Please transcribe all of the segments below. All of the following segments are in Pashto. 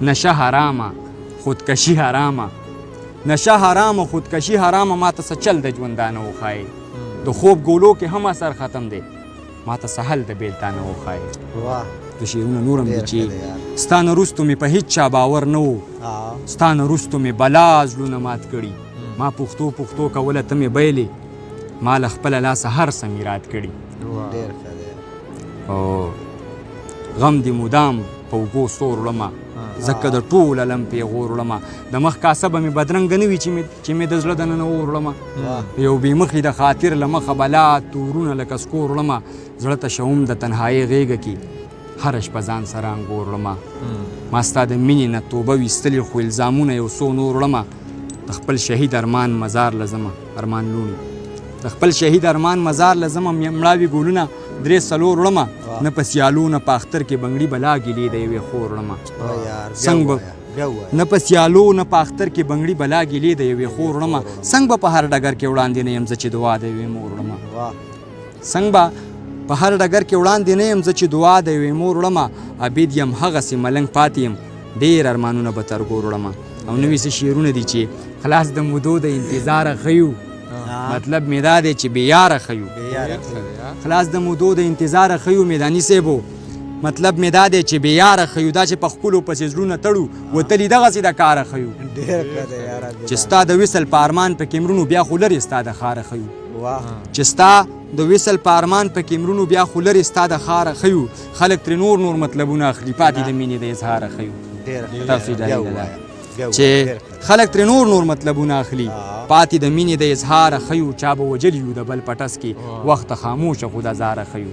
نشه حرامه، خودکشي حرامه، نشه حرامه، خودکشي حرامه، ماته څه چل د ژوندانه وښایې. د خوب ګولو کې هم اثر ختم دی، ماته څه حل د بېلتانه وښایې. واه. د شعرونه نور هم دي ډېر چې ښه دی یار. ستا نه وروستو مې په هیڅ چا باور نه و، ستا نه وروستو مې بلا زړونه مات کړي، ما پښتو پښتو کوله ته مې بایلې، ما له خپله لاسه هر څه میرات کړي. ډېر ښه دی. او غم دې مدام په اوږو سور وړمه، ځکه د ټول علم پیغور وړمه، د مخ کاسه به مې بدرنګه نه وي چې مې د زړه دننه اور وړمه، یو بې مخي د خاطر له مخه بلا تورونه لکه سکور وړمه، زړه ته شوم د تنهایۍ غېږه کې هره شپه ځان سره انګور وړمه، ما ستا د مینې نه توبه ویستلې خو الزامونه یو څو نور وړمه، د خپل شهید ارمان مزار له ځمه، ارمان لوڼي د خپل شهید ارمان مزار له ځمه، مړاوي ګلونه درې څلور وړمه، نه په سیالو نه په اختر کې بنګړي بلا ګیلې د یوې خور وړمه، څنګه به نه په سیالو نه په اختر کې بنګړي بلا ګیلې د یوې خور وړمه، څنګه به په هر ډګر کې وړاندې نه یم زه چې دعا د یوې مور وړمه، څنګه به په هر ډګر کې وړاندې نه یم زه چې دعا د یوې مور وړمه، عابد یم هغسې ملنګ پاتې یم، ډېر ارمانونه به تر ګور وړمه. او نوي څه شعرونه دي چې خلاص د مودو د انتظاره ښه یو، مطلب مې دا دی چې بې یاره ښه یو، خلاص د مودو د انتظاره ښه یو میداني صاحب، مطلب مې دا دی چې بې یاره ښه یو، دا چې په ښکلو پسې زړونه تړو وتلي دغسې د کاره ښه یو، چې ستا د وصل په ارمان پکې مرونو بیا خو لرې ستا د ښاره ښه یو، چې ستا د وصل په ارمان پکې مرونو بیا خو لرې ستا د ښاره ښه یو، خلک ترې نور نور مطلبونه اخلي پاتې د مینې د اظهاره ښه یو. تاسو ډالۍ ده چې خلک ترې نور نور مطلبونه اخلي پاتې د مینې د اظهاره ښه یو، چا به وژلي یو د بل په ټس کې وخت خاموشه خو د زاره ښه یو،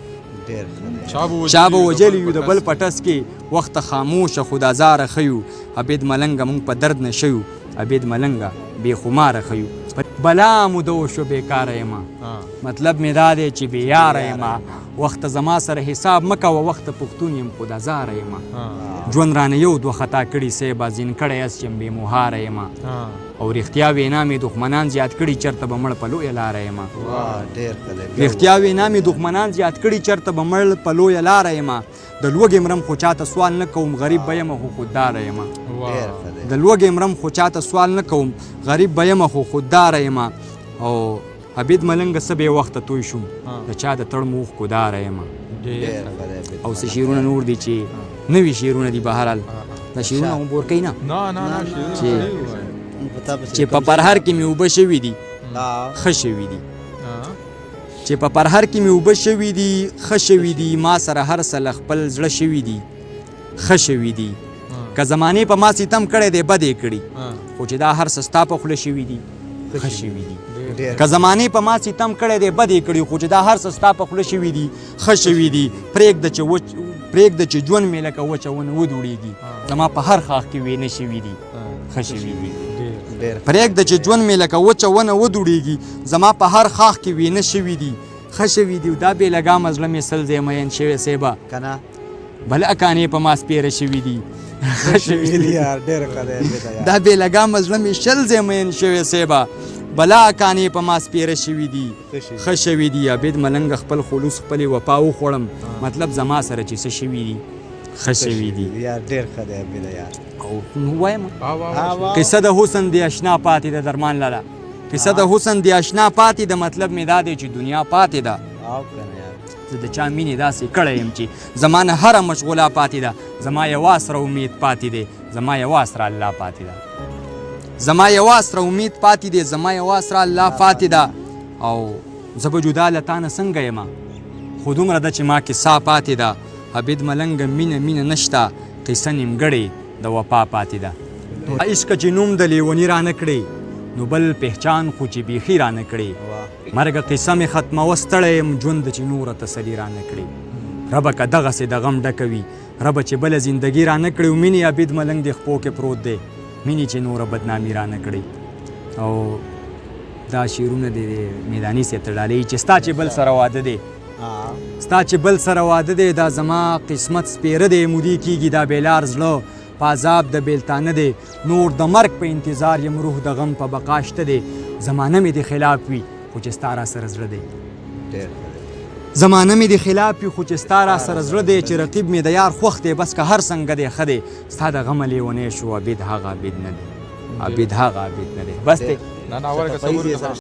چا به وژلي یو د بل په ټس کې وخت خاموشه خو د زاره ښه یو، عبید ملنګه مونږ په درد نه شیو، عبید ملنګه بې خماره ښه یو، بلا موده وشوه بېکاره یمه، مطلب مې دا دی چې بې یاره یمه، وخت زما سره حساب مه کوه، وخت پښتون یم خو د زاره یمه، ژوند رانه یو دوه خطا کړي صیبه زین کړی اس چې یم بې مهاره یمه، او رښتیا وینا مې دښمنان زیات کړي چېرته به مړ په لویه لاره یمه، رښتیا وینا مې دښمنان زیات کړي چېرته به مړ په لویه لاره یمه، د لوږې مرم خو چاته سوال نه کوم، غریب به یم خو خودداره یمه، د لوږې مرم خو چاته سوال نه کوم، غریب به یم خو خودداره یمه. او عبید ملنګ څه بې وخته توی شوم، د چا د تړمو اوښکو داره یمه. او څه شعرونه نور دي چې نوي شعرونه دي، بهرحال دا شعرونه هم ورکوي نه، چې په پرهر کې مې اوبه شوي دي ښه شوي دي، چې په پرهر کې مې اوبه شوي دي ښه شوي دي، ما سره هر څه له خپل زړه شوي دي ښه شوي دي، که زمانې په ما ستم کړی دی بد یې کړي، خو چې دا هر څه ستا په خوله شوي دي ښه شوي دي، که زمانې په ما ستم کړی دی بد یې کړي، خو چې دا هر څه ستا په خوله شوي دي ښه شوي دي، پرېږده چې وچ پرېږده چې ژوند مې لکه وچه ونه ودوړېږي، زما په هر ښاخ کې وینه شوي دي ښه شوي دي، پرېږده چې ژوند مې لکه وچه ونه ودوړېږي، زما په هر ښاخ کې وینه شوي دي ښه شوي دي. دا بې لګامه زړه مې سل ځای مین شوی صیبه، بل اکانې په ما سپېره شوي دي ښه شوي دي، دا بې لګامه زړه مې شل ځای مین شوی صیبه، بلا اکانې په ما سپېره شوي دي ښه شوي دي. عابد ملنګ خپل خلوص خپلې وفا وخوړم، مطلب زما سره چې څه شوي دي ښه شوي دي. ډېر ښه دی عابده یار. او نو وایم قصه د حسن دی اشنا پاتې ده درمان لالا، قصه د حسن دی اشنا پاتې ده، مطلب مې دا دی چې دنیا پاتې ده، زه د چا مینې داسې کړی یم چې زما نه هره مشغولا پاتې ده، زما یوه سره امید پاتې دی، زما یوه سره الله پاتې ده، زما یوه سره امید پاتې دی، زما یوه سره الله پاتې ده. او زه به جدا له تا نه څنګه یم، خو دومره ده چې ما کې سا پاتې ده، عابد ملنګه مینه مینه نشته، قصه نیمګړې د وفا پاتې ده. عشق چې نوم د لیوني رانه کړې نو بل پهچان خو چې بیخي رانه کړې، مرګه قصه مې ختموه ستړی یم، ژوند چې نوره تسلي رانه کړې، ربه که دغسې د غم ډکه وي، ربه چې بله زندګي رانه کړې، او مینې عابد ملنګ دې خپو کې پروت دی، مینې چې نوره بدنامي رانه کړې. او دا شعرونه د میداني صاحب ته ډالۍ چې ستا چې بل سره واده دی، ستا چې بل سره واده دی، دا زما قسمت سپېره دی، مودې کېږي دا بېلار زړه په عذاب د بېلتانه دی، نور د مرګ په انتظار یم، روح د غم په بقا شته دی، زمانه مې دې خلاف وي خو چې ستا را سره زړه دی، زمانه مې د خلاف وي خو چې ستا را سره زړه دی، چې رقیب مې د یار خوښ دی، بس که هر څنګه دی ښه دی. ستا د غمه لیونی شو، عبید هغه عبید نه دی، عبید هغه عبید نه دی، بس دی. نه نه ورکه. څه صبر.